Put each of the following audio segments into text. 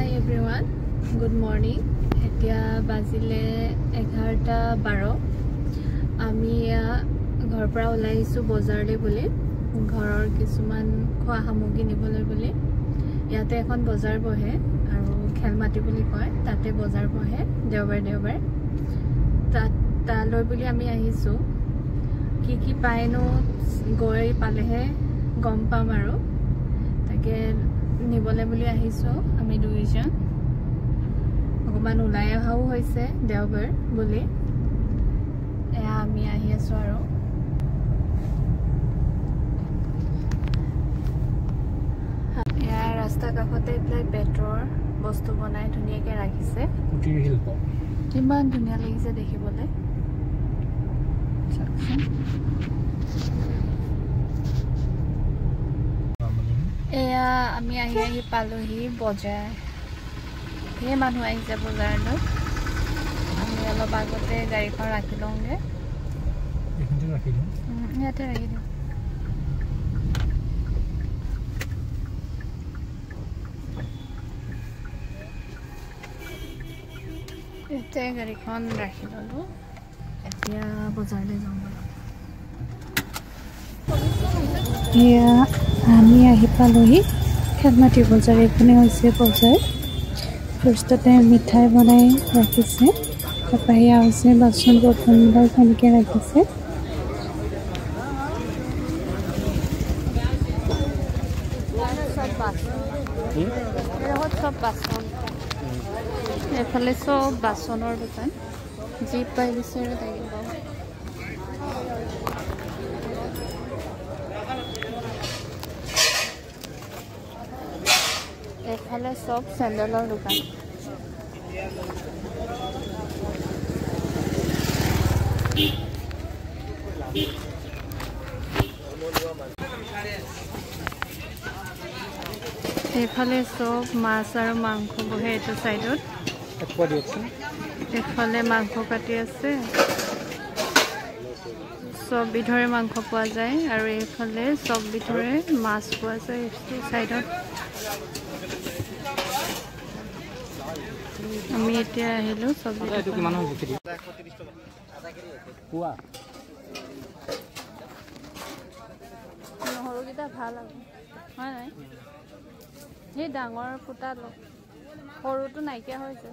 হাই everyone, good morning. এতিয়া বাজিলে 11:12। আমি ঘৰৰ পৰা ওলাই আহিছোঁ বজাৰলৈ বুলি, ঘৰৰ কিছুমান খোৱা সামগ্ৰী নিবলৈ বুলি। ইয়াতে এখন বজাৰ বহে আৰু খেলমাটি বুলি কয়, তাতে বজাৰ বহে দেওবাৰে দেওবাৰে। তালৈ বুলি আমি আহিছোঁ। কি কি পায়নো গৈ পালেহে গম পাম আৰু, তাকে নিবলৈ বুলি আহিছোঁ আমি দুইজন। অকণমান ওলাই অহাও হৈছে দেওবাৰ বুলি। এয়া আমি আহি আছোঁ আৰু। এয়া ৰাস্তাৰ কাষতে এইবিলাক বেতৰ বস্তু বনাই ধুনীয়াকৈ ৰাখিছে। কুটিৰ শিল্প, ইমান ধুনীয়া লাগিছে দেখিবলৈ। এয়া আমি আহি আহি পালোহি বজাৰ। ধেৰ মানুহ আহিছে বজাৰলৈ। আমি অলপ আগতে গাড়ীখন ৰাখি লওঁগৈ। ইয়াতে ৰাখি দিওঁ। ইয়াতে গাড়ীখন ৰাখি ল'লোঁ। এতিয়া বজাৰলৈ যাওঁ বাৰু। এয়া আমি আহি পালোহি খেলমাটি বজাৰ। এইখনে হৈছে বজাৰ। ফাৰ্ষ্টতে মিঠাই বনাই ৰাখিছে, তাৰপৰা এয়া হৈছে বাচন বৰ্তনবিলাক সেনেকৈ ৰাখিছে। এইফালে চব বাচনৰ দোকান, যি পাই বিচাৰে তাকে পাব। এইফালে চব চেণ্ডেলৰ দোকান। এইফালে চব মাছ আৰু মাংস বহে এইটো চাইডত। এইফালে মাংস কাটি আছে, চব বিধৰে মাংস পোৱা যায়। আৰু এইফালে চব বিধৰে মাছ পোৱা যায় এইটো চাইডত। আমি এতিয়া আহিলোঁ চব্জি। নহৰুকেইটা ভাল আৰু হয় নাই? সেই ডাঙৰ ফুটা লওক, সৰুটো নাইকিয়া হৈছে।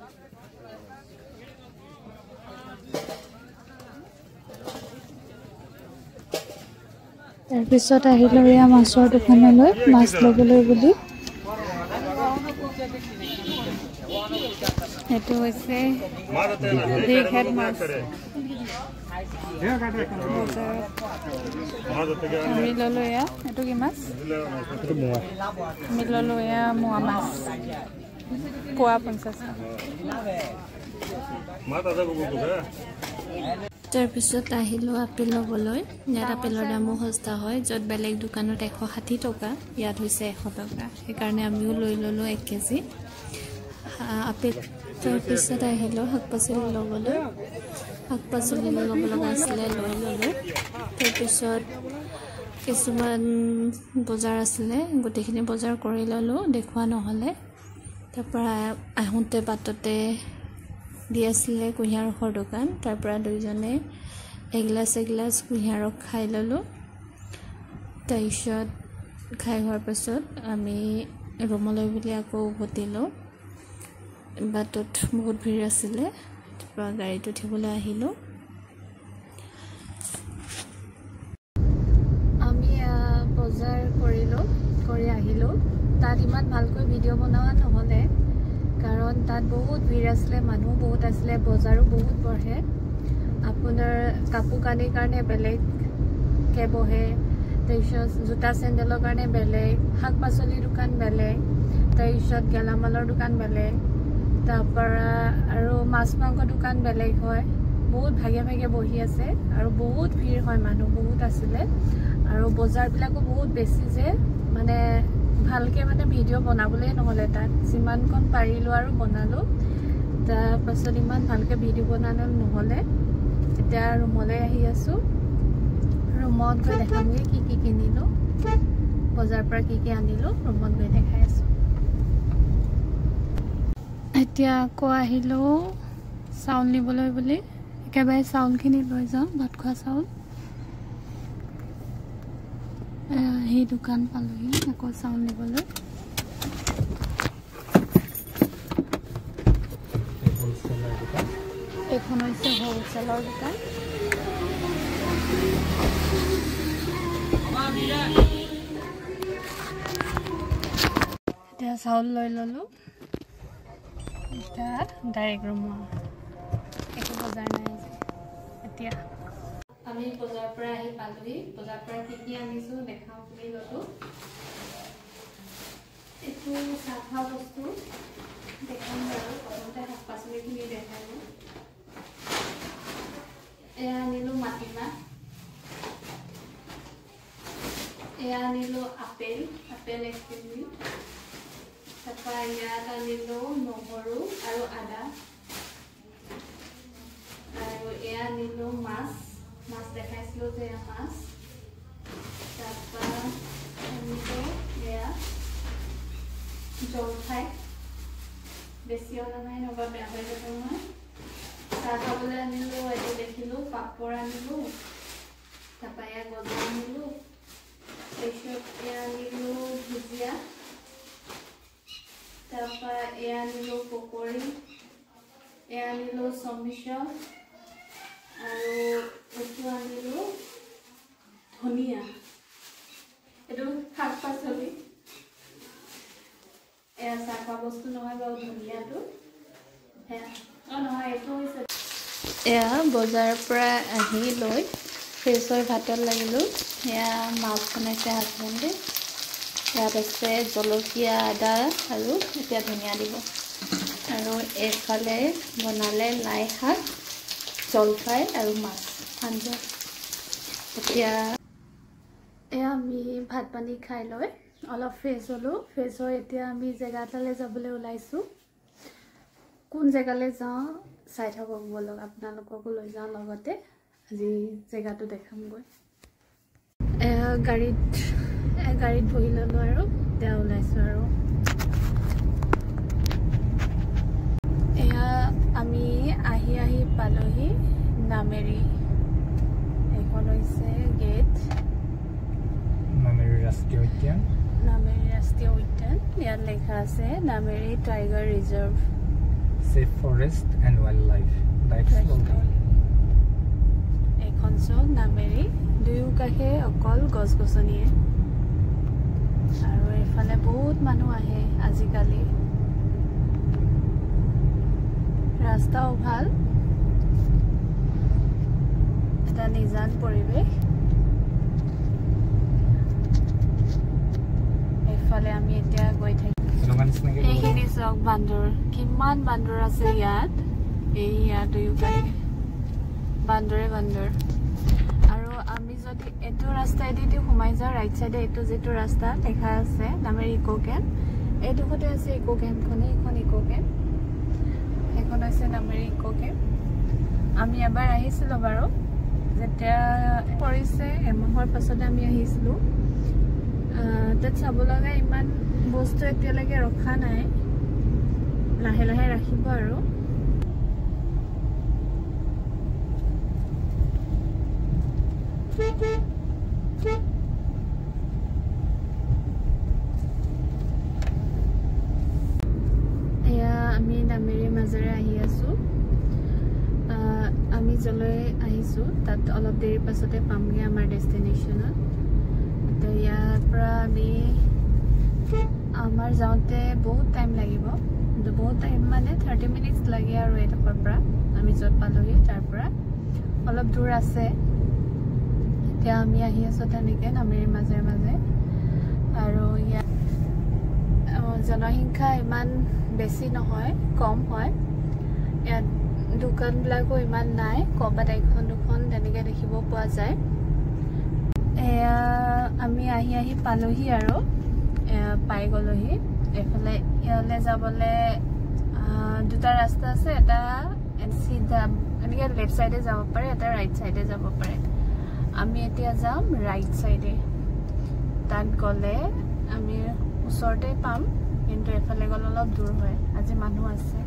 তাৰপিছত আহিলোঁ এয়া মাছৰ দোকানলৈ মাছ ল'বলৈ বুলি। সেইটো হৈছে বিখ্যাত মাছ। আমি ল'লোঁ এয়া, এইটো কি মাছ? আমি ল'লোঁ এয়া মোৱা মাছ, পোৱা 50 টকা। তাৰপিছত আহিলোঁ আপেল ল'বলৈ। ইয়াত আপেলৰ দামো সস্তা হয়, য'ত বেলেগ দোকানত 160 টকা, ইয়াত হৈছে 100 টকা। সেইকাৰণে আমিও লৈ ল'লোঁ 1 কেজি আপেল। তাৰপিছত আহিলোঁ শাক পাচলি ল'বলৈ। শাক পাচলি ল'ব লগা আছিলে, লৈ ল'লোঁ। তাৰপিছত কিছুমান বজাৰ আছিলে, গোটেইখিনি বজাৰ কৰি ল'লোঁ, দেখুওৱা নহ'লে। তাৰপৰা আহোঁতে বাটতে দি আছিলে কুঁহিয়াৰ ৰসৰ দোকান। তাৰপৰা দুইজনে এগিলাচ এগিলাচ কুঁহিয়াৰ ৰস খাই ল'লোঁ। তাৰপিছত খাই হোৱাৰ পাছত আমি ৰুমলৈ বুলি আকৌ উভতিলোঁ। বাটত বহুত ভিৰ আছিলে, তাৰপৰা গাড়ীত উঠিবলৈ আহিলোঁ। আমি বজাৰ কৰিলোঁ, কৰি আহিলোঁ। তাত ইমান ভালকৈ ভিডিঅ' বনোৱা নহ'লে, কাৰণ তাত বহুত ভিৰ আছিলে, মানুহ বহুত আছিলে, বজাৰো বহুত বহে। আপোনাৰ কাপোৰ কানিৰ কাৰণে বেলেগকৈ বহে, তাৰপিছত জোতা চেণ্ডেলৰ কাৰণে বেলেগ, শাক পাচলিৰ দোকান বেলেগ, তাৰপিছত গেলামালৰ দোকান বেলেগ, তাৰপৰা আৰু মাছ মাংস দোকান বেলেগ হয়। বহুত ভাগে ভাগে বহি আছে আৰু বহুত ভিৰ হয়, মানুহ বহুত আছিলে। আৰু বজাৰবিলাকো বহুত বেছি যে, মানে ভালকৈ মানে ভিডিঅ' বনাবলৈ নহ'লে। তাত যিমানকণ পাৰিলোঁ আৰু বনালোঁ, তাৰপাছত ইমান ভালকৈ ভিডিঅ' বনালে নহ'লে। এতিয়া ৰুমলৈ আহি আছোঁ। ৰুমত গৈ দেখামগৈ কি কি কিনিলোঁ, বজাৰৰ পৰা কি কি আনিলোঁ, ৰুমত গৈ দেখাই আছোঁ। এতিয়া আকৌ আহিলোঁ চাউল নিবলৈ বুলি। একেবাৰে চাউলখিনি লৈ যাওঁ, ভাত খোৱা চাউল। সেই দোকান পালোহি আকৌ চাউল নিবলৈ। এইখন হৈছে হ'লচেলৰ দোকান। এতিয়া চাউল লৈ ল'লোঁ। এতিয়া ডাইৰেক্ট ৰুম, একো বজাৰ নাই আজি। এতিয়া আমি বজাৰৰ পৰা আহি পালোহি। বজাৰৰ পৰা কি কি আনিছোঁ দেখাওঁ বুলি ল'লোঁ। এইটো চাহ খোৱা বস্তু দেখাম বাৰু, প্ৰথমতে শাক পাচলিখিনি দেখাই লওঁ। এয়া আনিলোঁ মাটিমাহ, এয়া আনিলোঁ আপেল, আপেল 1 কেজি। তাৰপৰা ইয়াত আনিলোঁ নহৰু আৰু আদা, আৰু এয়া আনিলোঁ মাছ, মাছ দেখাইছিলোঁ যে এয়া মাছ। তাৰপৰা আনিলোঁ এয়া জলফাই, বেছি অনা নাই নহ'বা বেয়া হৈ যাব নহয়। চাহ খাবলৈ আনিলোঁ, এইটো দেখিলোঁ পাপৰ আনিলোঁ, তাৰপৰা এয়া গজা আনিলোঁ, তাৰপিছত এয়া আনিলোঁ ভুজিয়া, তাৰপৰা এয়া আনিলোঁ পকৰি, এয়া আনিলোঁ চমিচল, আৰু এইটো আনিলোঁ ধনিয়া, এইটো শাক পাচলি। এয়া চাহ খোৱা বস্তু নহয় বাৰু ধনিয়াটো, সেয়া অঁ নহয় এইটো হৈছে। এয়া বজাৰৰ পৰা আহি লৈ ফ্ৰেছ হৈ ভাতত লাগিলোঁ। এয়া মাছ বনাইছে হাজবেণ্ডে, ইয়াত আছে জলকীয়া, আদা আৰু এতিয়া ধনিয়া দিব। আৰু এইফালে বনালে লাই শাক, জলফাই আৰু মাছ আঞ্জা। এতিয়া এয়া আমি ভাত পানী খাই লৈ অলপ ফ্ৰেছ হ'লোঁ। ফ্ৰেছ হৈ এতিয়া আমি জেগা এটালৈ যাবলৈ ওলাইছোঁ। কোন জেগালৈ যাওঁ চাই থাকক ব'লক, আপোনালোককো লৈ যাওঁ লগতে, আজি জেগাটো দেখামগৈ। গাড়ীত বহি ল'লোঁ আৰু এতিয়া ওলাইছোঁ। আৰু এয়া আমি আহি আহি পালোহি নামেৰি। এইখন হৈছে গেট, নামেৰি ৰাষ্ট্ৰীয় উদ্যান। নামেৰি ৰাষ্ট্ৰীয় উদ্যান, ইয়াত লেখা আছে Nameri tiger reserve, save forest and wild life, drive slowly. এইখন চব নামেৰি, দুয়ো কাষে অকল গছ গছনিয়ে। আৰু এইফালে বহুত মানুহ আহে আজিকালি, ৰাস্তাও ভাল, এটা নিজান পৰিৱেশ। এইফালে আমি এতিয়া গৈ থাকিম। এইখিনি চাওক বান্দৰ, কিমান বান্দৰ আছে ইয়াত। এই ইয়াত দুয়ো কাষে বান্দৰে বান্দৰ। আৰু আমি যদি এইটো ৰাস্তাইদি সোমাই যাওঁ, ৰাইট চাইডে এইটো যিটো ৰাস্তা দেখা আছে নামেৰি ইক' কেম্প, এইডোখৰতে আছে ইক' কেম্পখন, এইখন ইক' কেম্প, সেইখন হৈছে নামেৰি ইক' কেম্প। আমি এবাৰ আহিছিলোঁ বাৰু, যেতিয়া পৰিছে এমাহৰ পাছতে আমি আহিছিলোঁ। তাত চাব লগা ইমান বস্তু এতিয়ালৈকে ৰখা নাই, লাহে লাহে ৰাখিব আৰু। এয়া আমি নামেৰিৰ মাজেৰে আহি আছোঁ। আমি যলৈ আহিছোঁ তাত অলপ দেৰিৰ পাছতে পামগৈ আমাৰ ডেষ্টিনেশ্যনত। এতিয়া ইয়াৰ পৰা আমি আমাৰ যাওঁতে বহুত টাইম লাগিব, বহুত টাইম মানে 30 মিনিটছ লাগে আৰু এইডোখৰ পৰা আমি য'ত পালোহি তাৰ পৰা অলপ দূৰ আছে। এতিয়া আমি আহি আছোঁ তেনেকৈ নামেৰিৰ মাজে মাজে। আৰু ইয়াত জনসংখ্যা ইমান বেছি নহয়, কম হয়। ইয়াত দোকানবিলাকো ইমান নাই, ক'ৰবাত এখন দুখন তেনেকৈ দেখিব পোৱা যায়। এয়া আমি আহি আহি পালোহি আৰু পাই গ'লোহি। এইফালে ইয়ালৈ যাবলৈ দুটা ৰাস্তা আছে, এটা চিধা এনেকৈ লেফ্ট চাইডে যাব পাৰে, এটা ৰাইট চাইডে যাব পাৰে। আমি এতিয়া যাম ৰাইট চাইডে, তাত গ'লে আমি ওচৰতে পাম, কিন্তু এফালে গ'লে অলপ দূৰ হয়। আজি মানুহ আছে।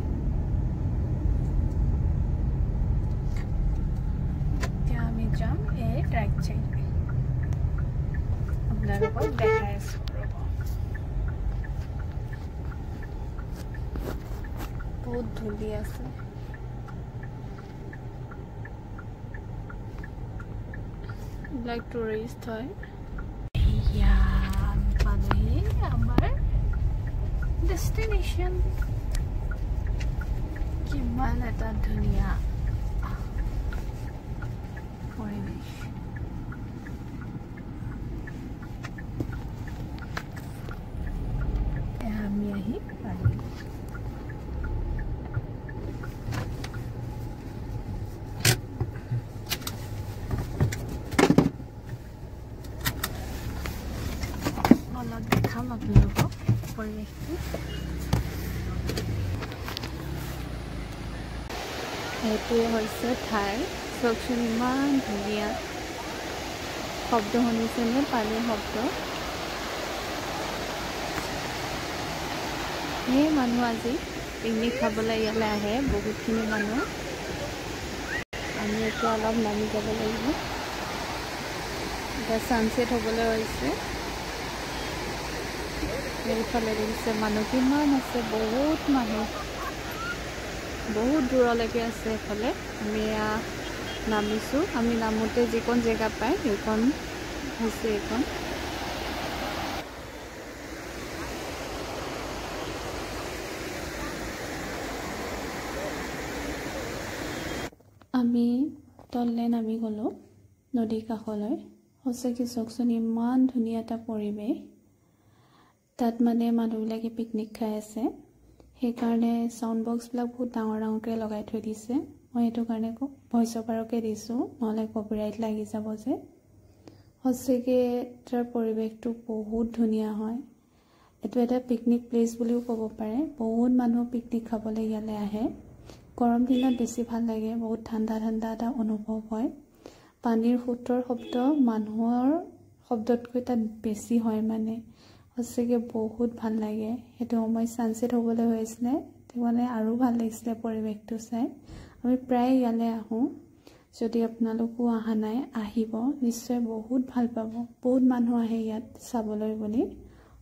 যাম এই ৰাইট চাইডে, আপোনালোকক দেখাই আছোঁ ৰ'ব। বহুত ধূলি আছে। এইবিলাক টুৰিষ্ট হয়। এয়া পালোহি আমাৰ ডেষ্টিনেশ্যন। কিমান এটা ধুনীয়া পৰিৱেশ। আমি আহি পালো। অলপ দেখাম আপোনালোকক পৰিৱেশটো। সেইটোৱে হৈছে ঠাই। চাওকচোন ইমান ধুনীয়া শব্দ শুনিছেনে? পানীৰ শব্দ। সেই মানুহ আজি পিকনিক খাবলৈ ইয়ালৈ আহে, বহুতখিনি মানুহ। আমি এতিয়া অলপ নামি যাব লাগিব। এতিয়া ছানছেট হ'বলৈ হৈছে। এইফালে দেখিছে মানুহ কিমান আছে, বহুত মানুহ, বহুত দূৰলৈকে আছে এইফালে। আমি নামিছোঁ। আমি নামোতে যিকণ জেগা পায় সেইকণ হৈছে এইকণ। আমি তললৈ নামি গ'লোঁ নদীৰ কাষলৈ। সঁচাকৈ চাওকচোন ইমান ধুনীয়া এটা পৰিৱেশ। তাত মানে মানুহবিলাকে পিকনিক খাই আছে, সেইকাৰণে চাউণ্ড বক্সবিলাক বহুত ডাঙৰ ডাঙৰকৈ লগাই থৈ দিছে। মই সেইটো কাৰণে ভইচ অভাৰকে দিছোঁ, নহ'লে কপিৰাইট লাগি যাব যে। সঁচাকৈ তাৰ পৰিৱেশটো বহুত ধুনীয়া হয়। এইটো এটা পিকনিক প্লেচ বুলিও ক'ব পাৰে। বহুত মানুহ পিকনিক খাবলৈ ইয়ালৈ আহে। গৰম দিনত বেছি ভাল লাগে, বহুত ঠাণ্ডা ঠাণ্ডা এটা অনুভৱ হয়। পানীৰ সোঁতৰ শব্দ মানুহৰ শব্দতকৈ তাত বেছি হয় মানে। সঁচাকৈ বহুত ভাল লাগে। সেইটো সময় ছানছেট হ'বলৈ হৈ আছিলে, মানে আৰু ভাল লাগিছিলে পৰিৱেশটো চাই। আমি প্ৰায় ইয়ালৈ আহোঁ। যদি আপোনালোকো অহা নাই আহিব, নিশ্চয় বহুত ভাল পাব। বহুত মানুহ আহে ইয়াত চাবলৈ বুলি।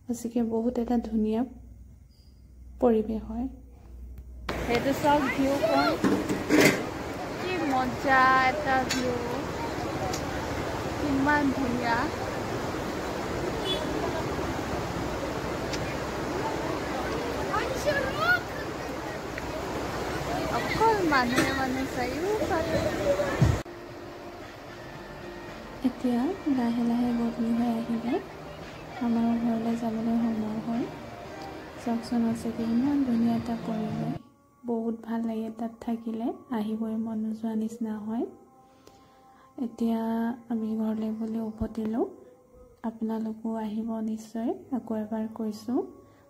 সঁচাকৈ বহুত এটা ধুনীয়া পৰিৱেশ হয়। সেইটো চাওক ভিউ পইণ্ট, কি মজা এটা ভিউ, কিমান ধুনীয়া। অকল মানুহে মানে চাৰিওফালে। এতিয়া লাহে লাহে গধূলি হৈ আহিলে, আমাৰ ঘৰলৈ যাবলৈ সময় হ'ল। চাওকচোন সঁচাকৈ ইমান ধুনীয়া এটা পৰিৱেশ, বহুত ভাল লাগে তাত থাকিলে, আহিবই মন নোযোৱা নিচিনা হয়। এতিয়া আমি ঘৰলৈ বুলি উভতিলোঁ। আপোনালোকো আহিব নিশ্চয়, আকৌ এবাৰ কৈছোঁ।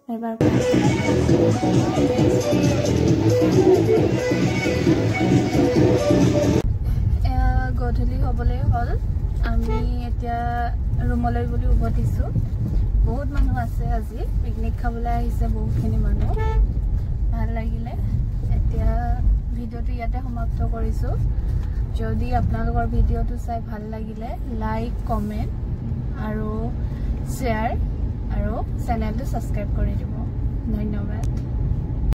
এবাৰ গধূলি হ'বলৈ হ'ল, আমি এতিয়া ৰুমলৈ বুলি উভতিছোঁ। বহুত মানুহ আছে আজি, পিকনিক খাবলৈ আহিছে বহুতখিনি মানুহ। ভাল লাগিলে। এতিয়া ভিডিঅ'টো ইয়াতে সমাপ্ত কৰিছোঁ। যদি আপোনালোকৰ ভিডিঅ'টো চাই ভাল লাগিলে লাইক, কমেণ্ট আৰু শ্বেয়াৰ আৰু চেনেলটো ছাবস্ক্ৰাইব কৰি দিব। ধন্যবাদ।